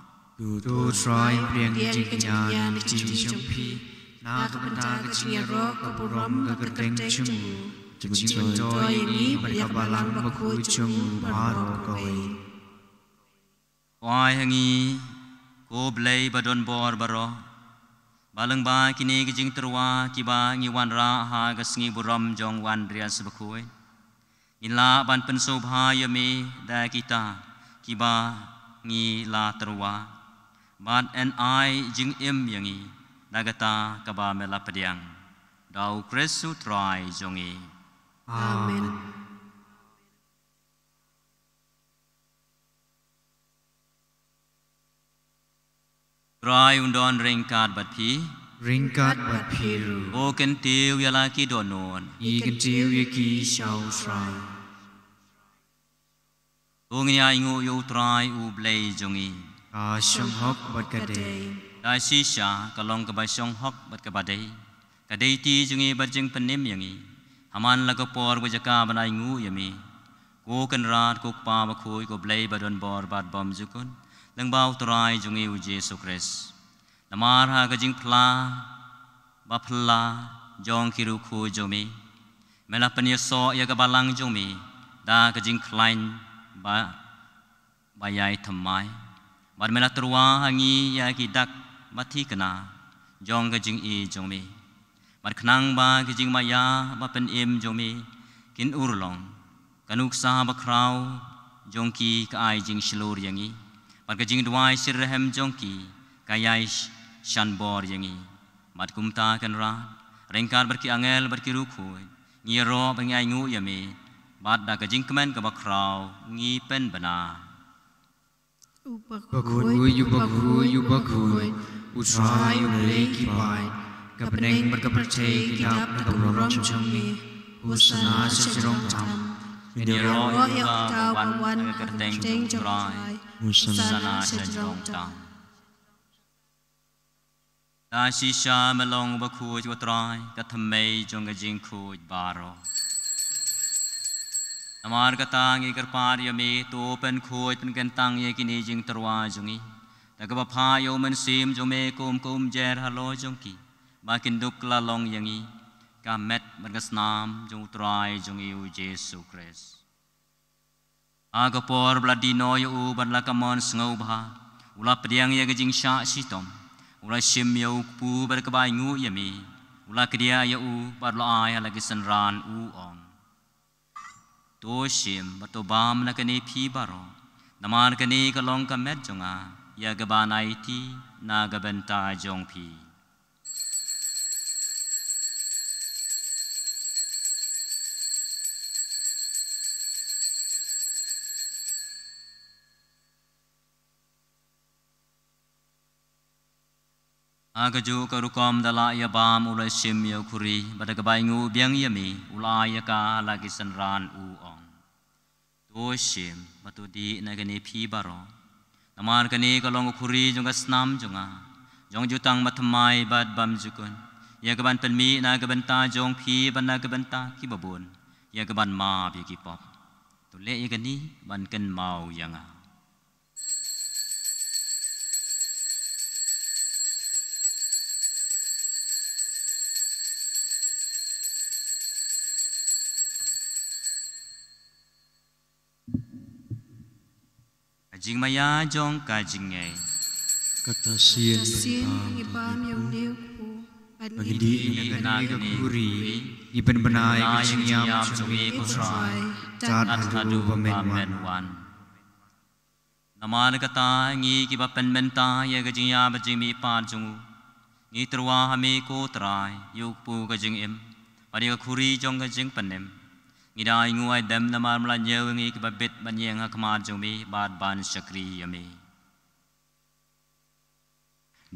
To Trai pdiang jingkñia na ka jingim jong phi, na ka bynta ka jingïaroh ka burom ka kyrteng jong u, ka jingmyntoi ïa ngi bad ïa ka balang bakhuid jong u baroh kawei. Kwah ïa ngi, ko Blei ba don bor baroh, ba lyngba kine ki jingtyrwa kiba ngi wanrah ha ka sngi burom jong u Andreas bakhuid, ngin lah ban pynsngewbha ïa me da kita kiba ngi la tyrwa. Bad yn ai jingim ïa ngi da kata kaba me la pdiang. Da U Khrist U Trai jong ngi. Amen. Trai un don ryngkat bad phi. Ryngkat bad phi ruh. Ko kyntiew ïa la ki dohnud. Ngi kyntiew ïa ki sha U Trai. To ngin ïa ainguh ïa U Trai U Blei jong ngi. Ka shong hok bad ka dei. Ka shisha ka long kaba shong hok bad kaba dei. Ka dei ti jong ngi bad jingpynim ïa ngi. Ha man la ka por ba jaka ban ainguh ïa me, ko Kynrad, ko Kpa bakhuid, ko Blei ba don bor bad bymjukut, lyngba U Trai jong ngi U Jisu Khrist. Namar ha ka jingphla ba phylla jong ki riewkhuid jong me, me la pynïasoh ïa ka balang jong me da ka jingkhlaiñ ba ba ïai thymmai. Bad me la tyrwa ha ngi ïa ki dak ba thikna jong ka jingïeit jong me. Bad khnang ba ki jingmaïa ba pynim jong me kin urlong, ka nuksa ba khraw jong ki ka ai jingshlur ïa ngi. Bad ka jingduwai shitrhem jong ki ka ïai sh-, shanbor ïa ngi. Bad kumta Kynrad, ryngkat bad ki angel bad ki riewkhuid, ngi ïaroh bad ngi ainguh ïa me, bad da ka jingkmen kaba khraw ngi pynbna. U bakhuid, u bakhuid, u bakhuid, U Trai U Blei ki paid, ka bneng bad ka pyrthei ki dap na ka burom jong me. Hosana sha jrong tam. Bniah ruh ïa uta uba wan ha ka kyrteng jong U Trai. Hosana sha jrong tam. Ta shisha me long bakhuid, ko Trai, ka thymmei jong ka jingkhuid baroh. Namar kata ngi kyrpad ïa me, to pynkhuid pynkyntang ïa kine jingtyrwa jong ngi da kaba phah ïa u Mynsiem jong me kum ka umjer halor jong ki, ba kin dup la long ïa ngi ka met bad ka snam jong U Trai jong ngi U Jisu Khrist. Ha ka por ba la die noh ïa u bad la ka mon sngewbha, u la pdiang ïa ka jingshah shitom, u la shim ïa u kpu bad kaba ainguh ïa me, u la kdiah ïa u bad u la ai ha la ki synran, u ong: To shim bad to bam na kane phi baroh, namar kane ka long ka met jong nga, ïa kaban aiti na ka bynta jong phi. Ha kajuh ka rukom da la ïa bam u la shim ïa u khuri, bad da kaba ainguh biang ïa me u la ai ïa ka ha la ki synran u ong: To shim bad to dih na kane phi baroh. Namar kane ka long ka khuri jong ka snam jong nga, jong ka jutang bathymmai bad bymjukut, ïa kaban pynmih na ka bynta jong phi bad na ka bynta kiba bun, ïa kaban map ïa ki pop. To leh ïa kane ban kynmaw ïa nga. Ka jingmaïa jong ka jingngeit. Kata sien, kata sien ngi bam ïa une u kpu, bad ngi dih na kane ka khuri, ngi pynbna ïa ka jingïap jong me ko Trai, tad haduh ba men wan. Namar kata ngi kiba pynmynta ïa ka jingïap bad jingmihpat jong u, ngi tyrwa ha me ko Trai ïa u kpu ka jingim bad ïa ka khuri jong ka jingpynim. Ngi da ainguh ai dem namar me la ñiew ïa ngi kiba bit ban ïeng ha khmat jong me bad ban shakri ïa me.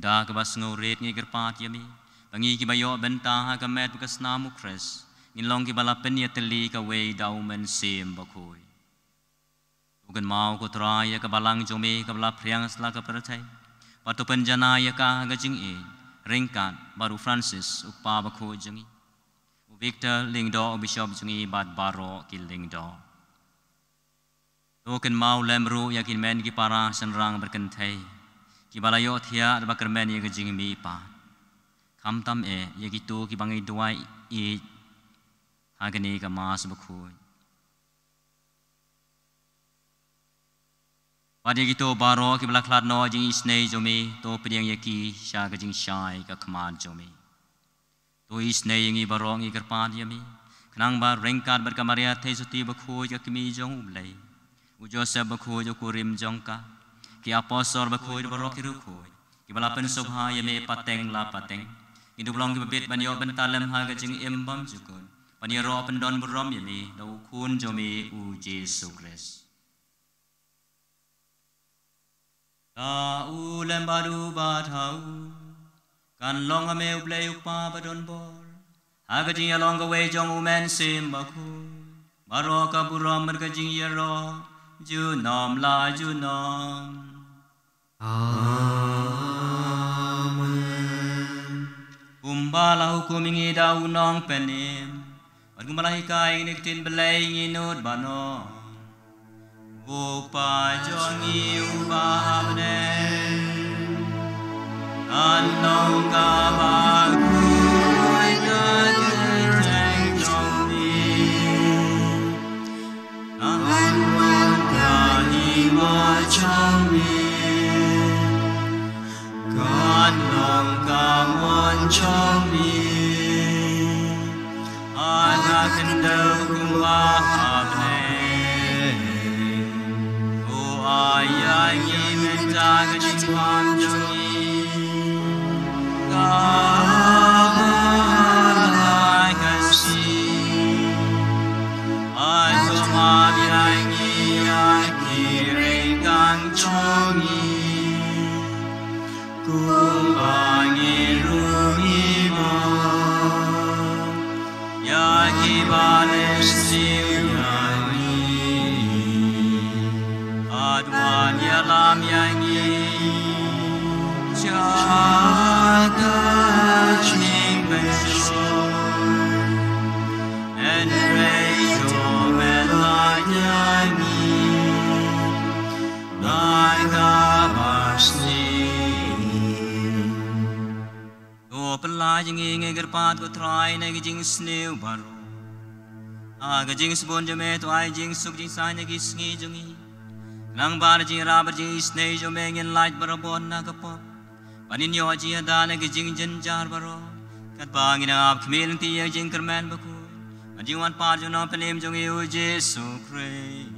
Da kaba sngewrit ngi kyrpad ïa me ba ngi kiba ïoh bynta ha ka met bad ka snam u Khrist ngin long kiba la pynïatylli kawei da u Mynsiem Bakhuid. To kynmaw ko Trai ïa ka balang jong me kaba la phriang ha la ka pyrthei, bad to pynjanai ïa ka ha ka jingïeit ryngkat bad u Francis u kpa bakhuid jong ngi, u Victor Lyngdoh u bishop jong ngi bad baroh ki Lyngdoh. To kynmaw lem ruh ïa ki hynmen ki para shynrang bad kynthei kiba la ïohthiah da ba kyrmen ïa ka jingmihpat, khamtam eh ïa kito kiba ngi duwai ïeit ha kane ka Mass bakhuid. Bad ïa kito baroh kiba la khlad noh ha jingisynei jong me, to pdiang ïa ki sha ka jingshai ka khmat jong me. To isynei ïa ngi baroh ngi kyrpad ïa me, khnang ba ryngkat bad ka Maria Theisotti bakhuid ka kmie jong u Blei, u Joseph bakhuid u kurim jong ka, ki apostol bakhuid baroh ki riewkhuid kiba la pynsngewbha ïa me pateng la pateng, ngin dup long kiba bit ban ïoh bynta lem ha ka jingim bymjukut ban ïaroh pyndonburom ïa me da u Khun jong me u Jisu Khrist. Da u lem bad u bad ha u, kan long ha me u Blei u Kpa badonbor, ha ka jingïalong kawei jong u Mynsiem Bakhuid, baroh ka burom bad ka jingïaroh junom la junom. Amen. Kumba la hukum ïa ngi da u Nongpynim, bad kumba la hikai ïa ngi na ka ktien Blei, ngi nud ban ong: Ko Kpa jong ngi uba ha bneng, kan long kaba khuid ka kyrteng jong me. Kan wan ka hima jong me. Kan long ka mon jong me, ha ka khyndew kumba ha bneng. To ai ïa ngi mynta ka jingpang jong ngi kaba ha ka sngi. Ai to map ïa ngi ïa ki ryngkang jong ngi, kumba ngi ruh ngi map ïa kiba leh sniew ïa ngi. Wat ïalam ïa ngi sha ka jingpynshoi, hynrei to pynlait ïa ngi na kaba sniew. To pynlait ïa ngi, ngi kyrpad ko Trai, na ki jingsniew baroh, ha ka jingsbun jong me to ai jingsuk jingsaiñ ha ki sngi jong ngi, khnang ba da ka jingïarap bad jingisynei jong me ngin lait barabor na ka pop, ban ïoh jingïada na ki jingjynjar baroh, katba ngi nang ap khmih lynti ïa ka jingkyrmen bakhuid bad jingwan pat jong u Nongpynim jong ngi u Jisu Khrist.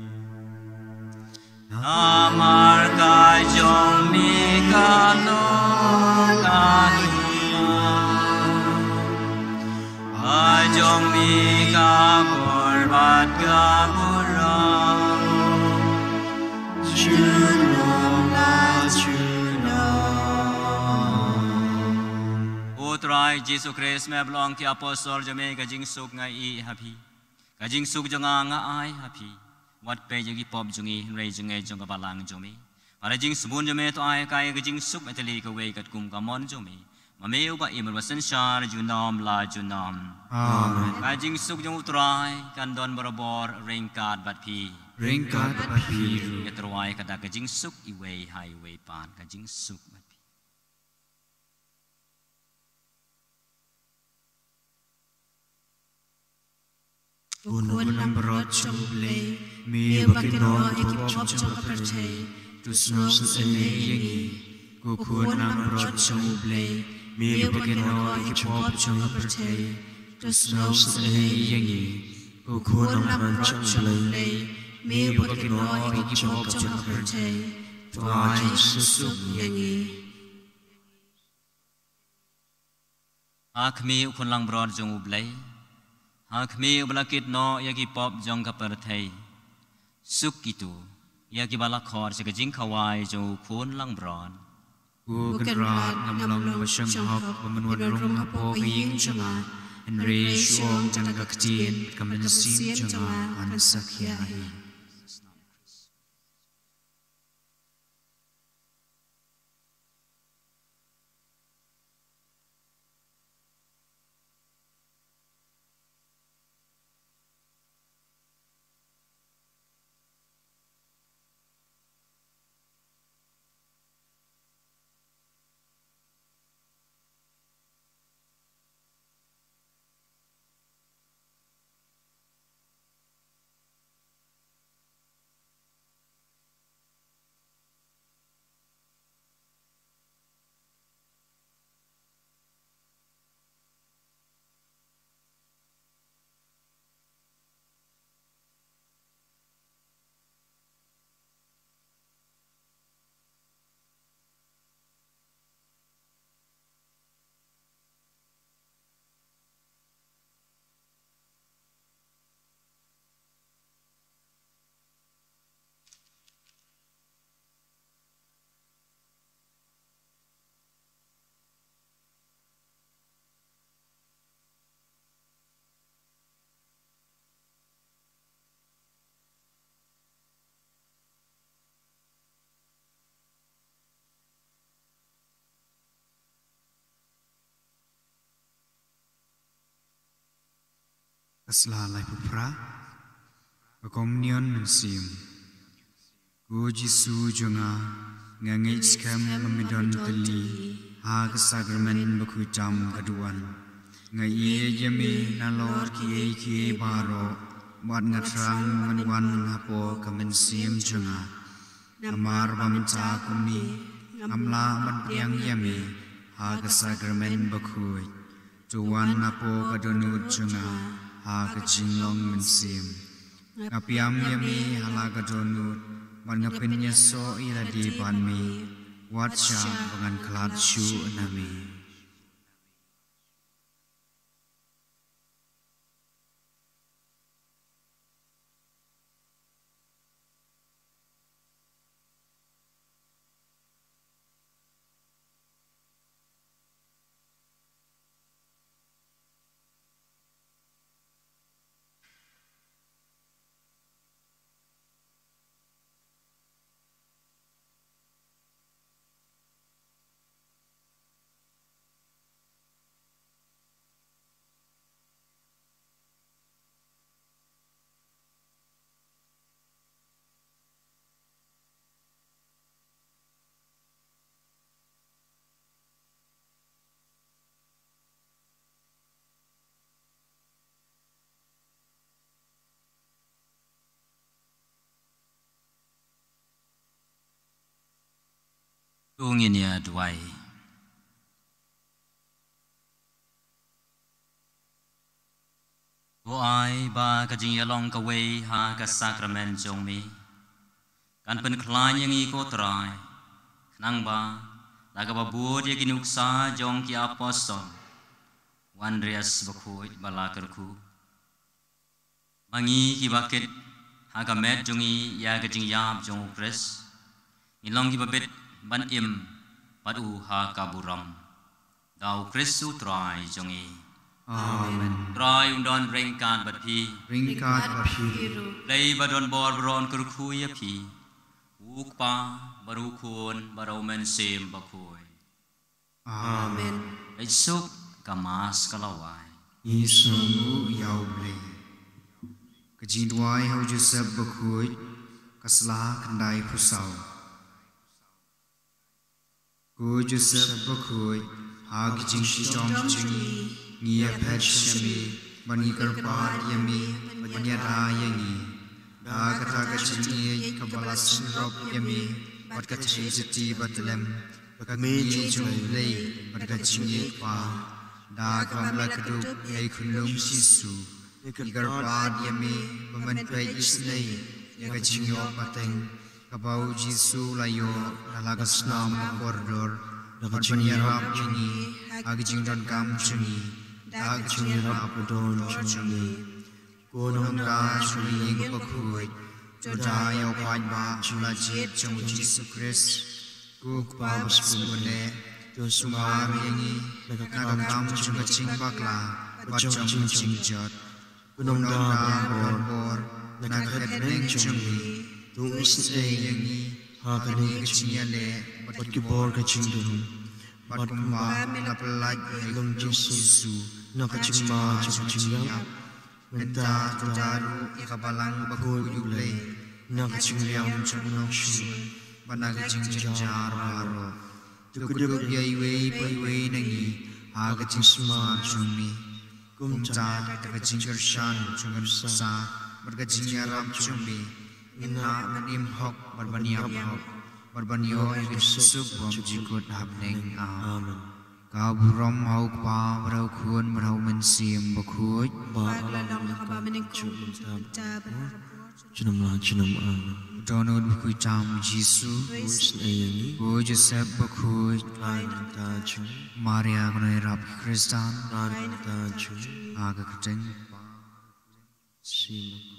Namar ka jong me ka long ka hima, ka jong me ka bor bad ka burom, junom la junom. Jisu Khrist, me ba long ki apostol jong me, ka jingsuk nga ïeh ha phi, ka jingsuk jong nga nga ai ha phi. Wat peit ïa ki pop jong ngi, hynrei jong ngi jong ka balang jong me. Bad ha jingsbun jong me to ai ka jingsuk, me tylli kawei katkum ka mon jong me. Ma me uba im bad uba synshar junom la junom. Amen. Ka jingsuk jong U Trai kan don barabor ryngkat bad phi. Ryngkat bad phi ruh. Ngi tyrwa ïa kata ka jingsuk iwei ha iwei pat, ka jingsuk bad phi. Ko khun langbrot jong U Blei, me ba kynnoh ïa ki pop jong ka pyrthei, to sngewsynei ïa ngi. Ko khun langbrot jong U Blei, me ba kynnoh ïa ki pop jong ka pyrthei, to sngewsynei ïa ngi. Ko khun langbrot jong U Blei, me ba kynnoh ïa ki pop jong ka pyrthei, to ai jingsuk ïa ngi. Ha khmih, U Khun langbrot jong U Blei, ha khmih, uba la kit noh ïa ki pop jong ka pyrthei. Suk kito ïa kiba la khot sha ka jingkhawai jong U Khun langbrot. Ko Kynrad, ngam long ba shonghok ban wan rung hapoh ka ïing jong nga, hynrei shu ong tang ka ktien, ka mynsiem jong nga kan sa khia hi. Ka sla laiphew phra. Ka Komunion Mynsiem. Ko Jisu jong nga, nga ngeit skhem ba me don tylli ha ka Sakramen bakhuid tam ka duwan. Nga ïeit ïa me nalor kiei kiei baroh, bad nga thrang ba men wan hapoh ka mynsiem jong nga. Namar ba mynta kum ne ngam lah ban pdiang ïa me ha ka Sakramen bakhuid. To wan hapoh ka dohnud jong nga ha ka jinglong mynsiem. Nga pdiang ïa me ha la ka dohnud, bad nga pynïasoh ïa lade bad me. Wat shah ba ngan khlad shuh na me. To ngin ïa duwai. Ko ai ba ka jingïalong kawei ha ka Sakramen jong me kan pynkhlaiñ ïa ngi, ko Trai, khnang ba la kaba bud ïa ki nuksa jong ki apostol, wan rias bakhuid ba la kyrkhu. Ma ngi kiba kit ha ka met jong ngi ïa ka jingïap jong U Khrist, ngin long kiba bit ban im bad u ha ka burom. Da u Khrist u Trai jong ngi. Amen. Trai un don ryngkat bad phi. Ryngkat bad phi ruh. Blei ba don bor baroh un kyrkhu ïa phi. U Kpa bad u Khun bad u Mynsiem Bakhuid. Amen. Leit suk, ka Mass ka la wai. Ngi sngewbha ïa u Blei. Ka jingduwai ha u Joseph Bakhuid, ka sla khyndai phew saw. Ko Joseph Bakhuid, ha ka jingshitom jong ngi, ngi ïaphet sha me, bad ngi kyrpad ïa me ban ïada ïa ngi. Da kata ka jingïeit kaba la synrop ïa me bad ka theisotti bathylliem, ka kmie jong u Blei bad ka jingïeit Kpa, da kaba me la kdup ïa i khunlung Jisu, ngi kyrpad ïa me ba men peit isynei ïa ka jingïoh pateng kaba u Jisu u la ïoh da la ka snam kordor, da ka jingïarap jong ngi ha ka jingdonkam jong ngi, da ka jingïarap kordor jong ngi. Ko Nongda jong ngi Bakhuid, to da ïa u paidbah jong la jied jong u Jisu Khrist. Ko Kpa ba sngewbha, to sumar ïa ngi na ka kam jong ka jingbakla bad jong ka jingjot. Ko Nongda ba don bor, na ka kyrteng jong me, to isynei ïa ngi ha kane ka jingïaleh bad ki bor ka jingdum, bad kumba me la pyllait ïa i khunlung Jisu na ka jingma jong ka jingïap. Mynta to da ruh ïa ka balang bakhuid U Blei na ka jingriam jong u nongshun bad na ka jingjynjar baroh. To kdup ïa iwei pa iwei na ngi ha ka jingsumar jong me, kumta da ka jingkyrshan jong ka Kynrad bad ka jingïarap jong me, ngin lah ban im hok bad ban ïap hok bad ban ïoh ïa ka jingsuk bymjukut ha bneng. Amen. Ka burom ha u Kpa bad ha u Khun bad ha u Mynsiem Bakhuid. Ba la long ha kaba mynnyngkong, kumta bad ha ka por junom la junom. Amen. Dohnud bakhuid tam Jisu. Isynei ïa ngi. Ko Joseph Bakhuid. Rai na ka bynta jong ngi. Maria kane ïarap ki Khristan. Rai na ka bynta jong ngi. Ha ka kyrteng. Siem.